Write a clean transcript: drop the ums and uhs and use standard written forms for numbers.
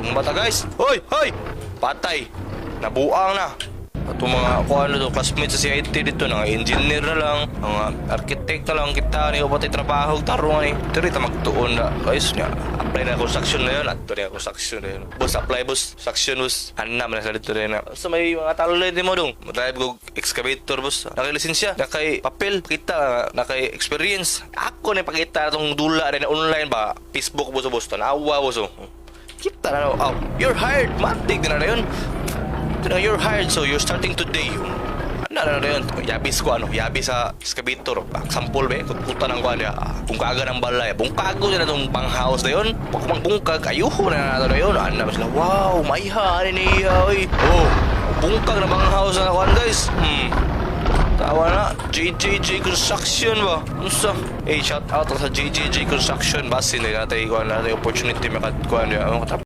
Tumba ta, guys. Hoy, hoy! Patay. Nabuang na. Atong mga kuan to, classmates sa CIT dito, nga engineer na lang, mga architect na lang kita ni patay trabaho tarong ani. Diri ta magtuon na, guys, nya. Apply na construction na yun, ato na construction na yun. Boss, apply, boss, construction, boss. Anam na sa dito rin na. So may mga talent mo dong. Mo-drive ko excavator, boss. Nakay lisensya, nakay papel, kita nakay experience. Ako na pakita atong dula rin online ba, Facebook, boss, boss, tanawa, boss. Oh. Kita na, oh, you're hired, matik na na yun. Ito na, you're hired, so you're starting today. Ano na na yun? Yabis ko, ano, yabis sa excavator. Example, be, kutkutan ang kuan niya. Bungkagan ang balay. Bungkago na itong pang house na yun. Pag magbungkag, ayuho na na na yun. Ano na sila, wow, mayha, ano niya, oy. Oh, bungkag na pang house na kuan, guys. Tawa na, JJJ Construction ba? Unsa? Eh, shout out sa JJJ Construction. Basin na natin kuan natin opportunity makakuan niya.